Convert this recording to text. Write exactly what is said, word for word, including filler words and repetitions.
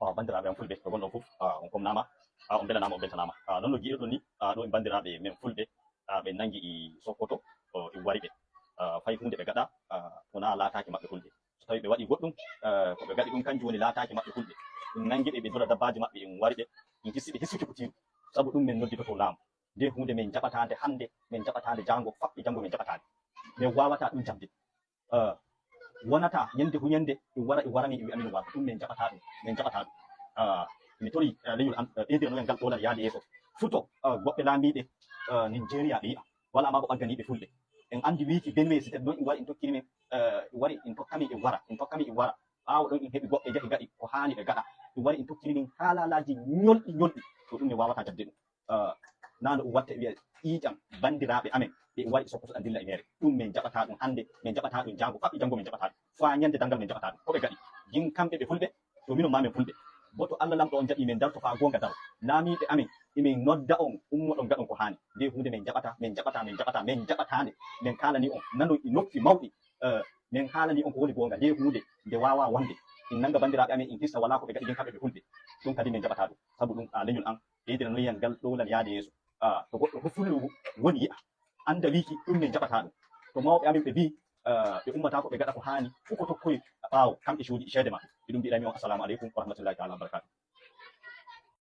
Ah, banndiraaɓe am fulɓe, to gonɗon fof, ah, on komnaama, ah, on mbelanaama, on mbeltanaama. Ah, non no njiiruɗon ni, ah, ɗo en banndiraaɓe men fulɓe, ah, ɓe nanngi e Sokoto, oh, e wari ɓe. Ah, fay huunde ɓe gaɗa, ah, wonaa laataaki maɓɓe fulɓe. So tawii ɓe waɗii goɗɗum, ah, ko ɓe gaɗi ɗum, kanjum woni laataaki maɓɓe fulɓe. Ɗum nanngi ɓe, ɓe dora dabbaaji maɓɓe, en wari ɓe, en hissi ɓe hissuki ko tiiru. Sabu ɗum men nodditoto laamu. Nde huunde men jaɓataande hannde, men jaɓataande jaango, faɓɓi janngo men jaɓataande. Men waawataa ɗum jaɓde. Ah, wonata ñande huñande ɗum wara, ɗum warani, ɓe wi'a min waata ɗum, men jaɓata ɗum, men jaɓata ɗum. Ah, mi tori, ah, leñol am, ah, ɓeydira noon ngal ɗoolal yaade yeeso. Futo, ah, goɓɓe laamiiɓe, ah, Nigeria ɓe yi'a, wala ma ko ɓaggani ɓe fulɓe. En anndi wiiki Benue, si tawi noon en wari en tokkiri men, ah, wari en tokkami e wara, en tokkami e wara. Ɓaawo ɗon en heɓi goɓɓe jahi gaɗi ko haani ɓe gaɗa. Ɗum wari en tokkiri min haalalaaji ñolɗi ñolɗi. To ɗum ne waawata jaɓde ɗum. Ah, naa no ɗum watta e wiya ƴiiƴam banndiraaɓe amen ɓe wari Sokoto ɗan dilla e meere. Ɗum men jaɓataa ɗum hannde, men jaɓataa ɗum jaango, faɓɓi janngo men jaɓataa ɗum. Faa ñande danngal men jaɓataa ɗum. Ko ɓe gaɗi? Gin kamɓe ɓe fulɓe, to minon maa men fulɓe. Boto Allah lamɗo on jaɓi men darto faa goonga daro. Laamiiɓe amen, emin nodda on, ummoɗon gaɗon ko haani. Nde huunde men jaɓataa, men jaɓataa, men jaɓataa, men jaɓataa nde. Men kaalani on, nanon e noppi mawɗi. Eh, men haalani on ko woni goonga. Nde huunde, nde waawaa wonde. En nannga banndiraaɓe amen, en hissa walaa ko ɓe gaɗi gin kamɓe ɓe fulɓe. Ɗum kadi men jaɓataa ɗum. Sabu ɗum, ah, leñol am, ɓeydira noon yiyam ngal ɗowlal yaade yeeso. Ah, to goɗɗo fof fullo woni yi'a, annda wiiki ɗum min jaɓataa ɗum. To mawɓe amin ɓe mbii, ah, ɓe ummataa ko ɓe gaɗa ko haani, fof ko tokkoy ɓaawo, kamɓe cuuɗi ceede ma. Ɓe ɗum mbiɗani on, assalamu aleykum wa rahmatullahi taala wa barakatuh.